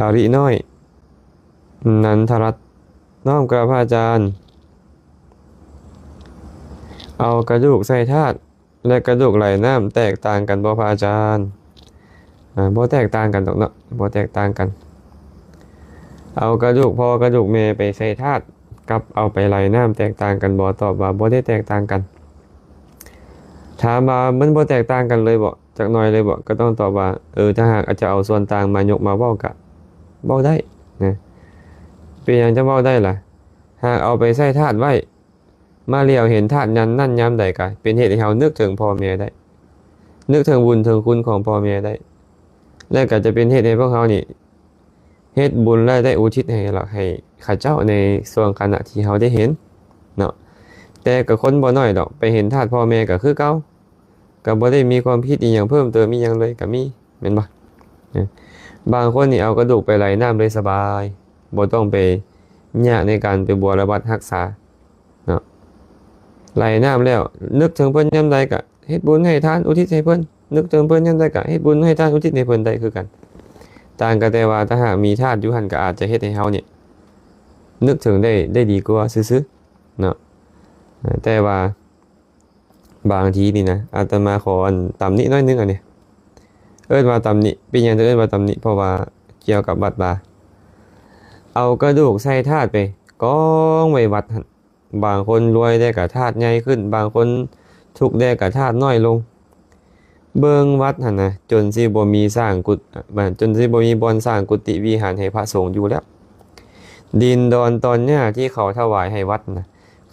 ອາລິນ້ອຍ ນັນທະລັດ ນ້ອມກາບພະອາຈານ. ເອົາກະດູກໃສ່ທາດ ແລະ ກະດູກໄຫຼນ້ຳແຕກຕ່າງກັນບໍ່ພະອາຈານ? ອາ ບໍ່ແຕກຕ່າງກັນດອກເນາະ ບໍ່ແຕກຕ່າງກັນ. ເອົາກະດູກພໍ່ກະດູກແມ່ໄປໃສ່ທາດ ກັບເອົາໄປໄຫຼນ້ຳແຕກຕ່າງກັນບໍ່? ຕອບວ່າບໍ່ໄດ້ແຕກຕ່າງກັນ. ຖາມວ່າມັນບໍ່ແຕກຕ່າງກັນເລີຍບໍ່? ຈັກໜ້ອຍເລີຍບໍ່? ກໍຕ້ອງຕອບວ່າ ເອີ ຖ້າຫາກອາດຈະເອົາສ່ວນຕ່າງມາຍົກມາເວົ້າກະເວົ້າໄດ້ນະ. ເປັນຫຍັງຈະເວົ້າໄດ້ລະ? ຫາກເອົາໄປໃສ່ທາດໄວ້ ມາຫຼຽວເຫັນທາດນັ້ນຍາມໃດກະເປັນເຫດໃຫ້ເຮົານຶກເຖິງພໍ່ແມ່ໄດ້ ນຶກເຖິງບຸນເຖິງຄຸນຂອງພໍ່ແມ່ໄດ້ ແລະ ກະຈະເປັນເຫດໃຫ້ພວກເຮົານີ້ເຮັດບຸນ ແລະ ໄດ້ອຸທິດໃຫ້ລະ ໃຫ້ເຂົາເຈົ້າໃນຊ່ວງຂະນະທີ່ເຮົາໄດ້ເຫັນເນາະ. ແຕ່ກະຄົນບໍ່ໜ້ອຍດອກ ໄປເຫັນທາດພໍ່ແມ່ກະຄືເກົ່າ ກໍບໍ່ໄດ້ມີຄວາມຄິດອີ່ຫຍັງເພີ່ມເຕີມອີ່ຫຍັງເລີຍ ກໍມີ ແມ່ນບໍ່? ເອີ ບາງຄົນນີ້ເອົາກະດູກໄປໄຫຼນ້ຳເລີຍ ສະບາຍ ບໍ່ຕ້ອງໄປຍາກໃນການໄປບົວລະບັດຮັກສາເນາະ. ໄຫຼນ້ຳແລ້ວ ນຶກເຖິງເພິ່ນຍາມໃດກໍເຮັດບຸນໃຫ້ທານອຸທິດໃຫ້ເພິ່ນ ນຶກເຖິງເພິ່ນຍາມໃດກໍເຮັດບຸນໃຫ້ທານອຸທິດໃຫ້ເພິ່ນໄດ້ຄືກັນ. ຕ່າງກັນແຕ່ວ່າ ຖ້າຫາກມີທາດຢູ່ຫັ້ນ ກໍອາດຈະເຮັດໃຫ້ເຮົານີ້ນຶກເຖິງໄດ້ ໄດ້ດີກວ່າຊື່ໆເນາະ. ເອີ ແຕ່ວ່າ ບາງທີນີ້ນະ ອາດຕະມາຂໍອັນຕຳໜິໜ້ອຍໜຶ່ງອັນນີ້ ເອີ້ນວ່າຕຳໜິ. ເປັນຫຍັງເຖິງເອີ້ນວ່າຕຳໜິ? ເພາະວ່າກ່ຽວກັບວັດວ່າ ເອົາກະດູກໃສ່ທາດໄປກອງໄວ້ວັດຫັ້ນ. ບາງຄົນລວຍແດ່ກະທາດໃຫຍ່ຂຶ້ນ ບາງຄົນທຸກແດ່ກະທາດນ້ອຍລົງ. ເບິ່ງວັດຫັ້ນນະ ຈົນຊິບໍ່ມີສ້າງກຸດ ເອີ ຈົນຊິບໍ່ມີບ່ອນສ້າງກຸຕິວິຫານໃຫ້ພະສົງຢູ່ແລ້ວ. ດິນດອນຕອນຫຍ້າທີ່ເຂົາຖວາຍໃຫ້ວັດນະ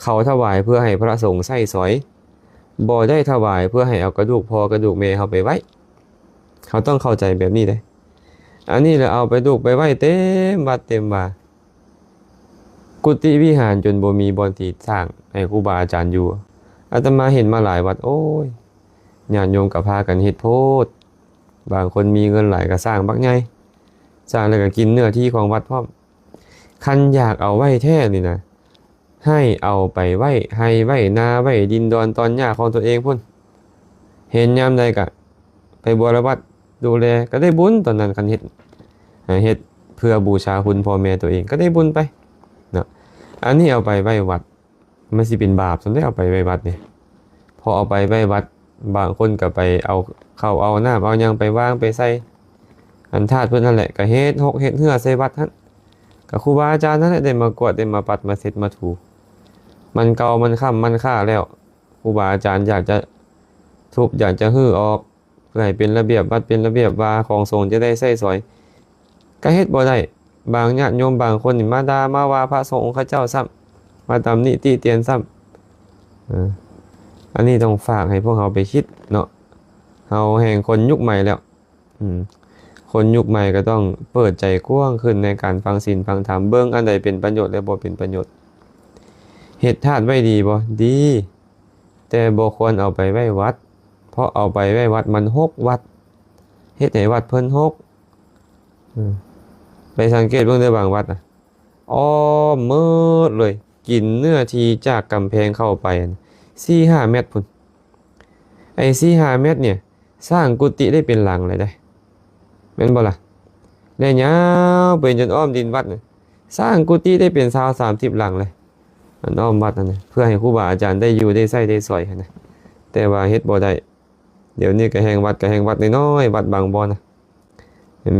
ເຂົາຖວາຍເພື່ອໃຫ້ພະສົງໃຊ້ສອຍ ບໍ່ໄດ້ຖວາຍເພື່ອໃຫ້ເອົາກະດູກພໍ່ກະດູກແມ່ເຮົາໄປໄວ້. ເຮົາຕ້ອງເຂົ້າໃຈແບບນີ້ເດ້. ອັນນີ້ລະເອົາໄປດູກໄປໄວ້ເຕັມວັດເຕັມວາ ກຸຕິວິຫານຈົນບໍ່ມີບ່ອນທີ່ສ້າງໃຫ້ຄູບາອາຈານຢູ່. ອາດຕະມາເຫັນມາຫຼາຍວັດ ໂອ້ຍ ຍາດໂຍມກໍພາກັນເຮັດໂພດ. ບາງຄົນມີເງິນຫຼາຍກໍສ້າງບັກໃຫຍ່ ສ້າງແລ້ວກໍກິນເນື້ອທີ່ຂອງວັດພ້ອມ. ຄັນຢາກເອົາໄວ້ແທ້ນີ້ນະ ໃຫ້ເອົາໄປໄວ້ໄຮ່ໄວ້ນາ ໄວ້ດິນດອນຕອນຫຍ້າຂອງຕົວເອງພຸ້ນ. ເຫັນຍາມໃດກະໄປບົວລະບັດດູແລ ກະໄດ້ບຸນຕອນນັ້ນ. ຄັນເຮັດ ເຮັດເພື່ອບູຊາຄຸນພໍ່ແມ່ຕົວເອງ ກະໄດ້ບຸນໄປເນາະ. ອັນນີ້ເອົາໄປໄວ້ວັດ ມັນຊິເປັນບາບຊັ້ນເດ້ ເອົາໄປໄວ້ວັດນີ້. ພໍເອົາໄປໄວ້ວັດ ບາງຄົນກໍໄປເອົາເຂົ້າເອົານ້ຳເອົາຫຍັງໄປວາງໄປໃສ່ອັນທາດເພິ່ນຫັ້ນແຫຼະ ກໍເຮັດຮົກເຮັດເຮືອໃສ່ວັດຫັ້ນ. ກໍຄູບາອາຈານນັ້ນແຫຼະ ໄດ້ມາກວາດ ໄດ້ມາປັດ ມາເຊັດ ມາຖູ. ມັນເກົ່າ ມັນຄ້ຳ ມັນຄ້າແລ້ວ ຄູບາອາຈານຢາກຈະທຸບ ຢາກຈະຮື້ອອກ ເພື່ອໃຫ້ເປັນລະບຽບວັດ ເປັນລະບຽບວາ ຂອງສົງຈະໄດ້ໃຊ້ສອຍ ກໍເຮັດບໍ່ໄດ້. ບາງຍາດໂຍມບາງຄົນນີ້ມາດ່າມາວ່າພະສົງອົງຄະເຈົ້າຊ້ຳ ມາຕຳໜິຕິຕຽນຊ້ຳ. ເອີ ອັນນີ້ຕ້ອງຝາກໃຫ້ພວກເຮົາໄປຄິດເນາະ. ເຮົາແຮ່ງຄົນຍຸກໃໝ່ແລ້ວ. ອືມ ຄົນຍຸກໃໝ່ກໍຕ້ອງເປີດໃຈກວ້າງຂຶ້ນໃນການຟັງສິນຟັງທຳ ເບິ່ງອັນໃດເປັນປະໂຫຍດ ແລະ ບໍ່ເປັນປະໂຫຍດ. ເຮັດທາດໄວ້ດີບໍ່? ດີ ແຕ່ບໍ່ຄວນເອົາໄປໄວ້ວັດ ເພາະເອົາໄປໄວ້ວັດມັນຮົກວັດ ເຮັດໃຫ້ວັດເພິ່ນຮົກ. ອືມ ໄປສັງເກດເບິ່ງເດີ ບາງວັດນະ ອ້ອມໝົດເລີຍ ກິນເນື້ອທີ່ຈາກກຳແພງເຂົ້າໄປສີ່ຫ້າແມັດພຸ້ນ. ໄອ້ສີ່ຫ້າແມັດນີ້ ສ້າງກຸຕິໄດ້ເປັນຫຼັງເລີຍເດ້ ແມ່ນບໍ່ລະ? ແລະ ຍາວໄປຈົນອ້ອມດິນວັດນະ ສ້າງກຸຕິໄດ້ເປັນຊາວສາມສິບຫຼັງເລີຍ ອັນອ້ອມວັດຫັ້ນນະ ເພື່ອໃຫ້ຄູບາອາຈານໄດ້ຢູ່ໄດ້ໃຊ້ໄດ້ສອຍຫັ້ນນະ. ແຕ່ວ່າເຮັດບໍ່ໄດ້. ດຽວນີ້ກະແຮ່ງວັດ ກະແຮ່ງວັດນ້ອຍໆ ວັດບາງບ່ອນນະ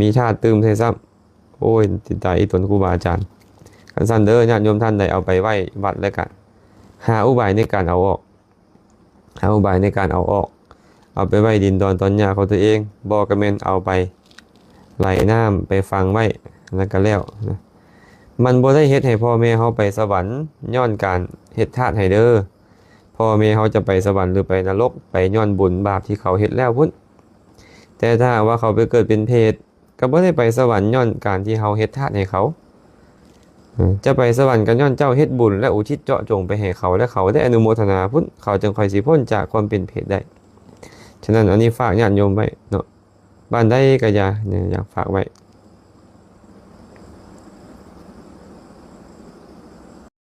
ມີທາດຕື່ມໃສ່ຊ້ຳ. ໂອ້ຍ ຕິດຕາອີ່ຕົນຄູບາອາຈານ. ຄັນຊັ້ນເດີ ຍາດໂຍມທ່ານໃດເອົາໄປໄວ້ວັດແລ້ວກະ ຫາອຸບາຍໃນການເອົາອອກ ຫາອຸບາຍໃນການເອົາອອກ ເອົາໄປໄວ້ດິນດອນຕອນຫຍ້າຂອງຕົວເອງ ບໍ່ກະແມ່ນເອົາໄປໄຫຼນ້ຳ ໄປຝັງໄວ້ ແລ້ວກະແລ້ວນະ. ມັນບໍ່ໄດ້ເຮັດໃຫ້ພໍ່ແມ່ເຮົາໄປສະຫວັນຍ້ອນການເຮັດທາດໃຫ້ເດີ. ພໍ່ແມ່ເຮົາຈະໄປສະຫວັນ ຫຼື ໄປນະລົກ ໄປຍ້ອນບຸນບາບທີ່ເຂົາເຮັດແລ້ວພຸ້ນ. ແຕ່ຖ້າຫາກວ່າເຂົາໄປເກີດເປັນເປດ ກໍບໍ່ໄດ້ໄປສະຫວັນຍ້ອນການທີ່ເຮົາເຮັດທາດໃຫ້ເຂົາ. ເອີ ຈະໄປສະຫວັນກໍຍ້ອນເຈົ້າເຮັດບຸນ ແລະ ອຸທິດເຈາະຈົງໄປໃຫ້ເຂົາ ແລະ ເຂົາໄດ້ອະນຸໂມທະນາພຸ້ນ ເຂົາຈຶ່ງຄ່ອຍຊິພົ້ນຈາກຄວາມເປັນເປດໄດ້. ສະນັ້ນ ອັນນີ້ຝາກຍາດໂຍມໄວ້ເນາະ ບ້ານໃດກໍຢ່າ ຢາກຝາກໄວ້.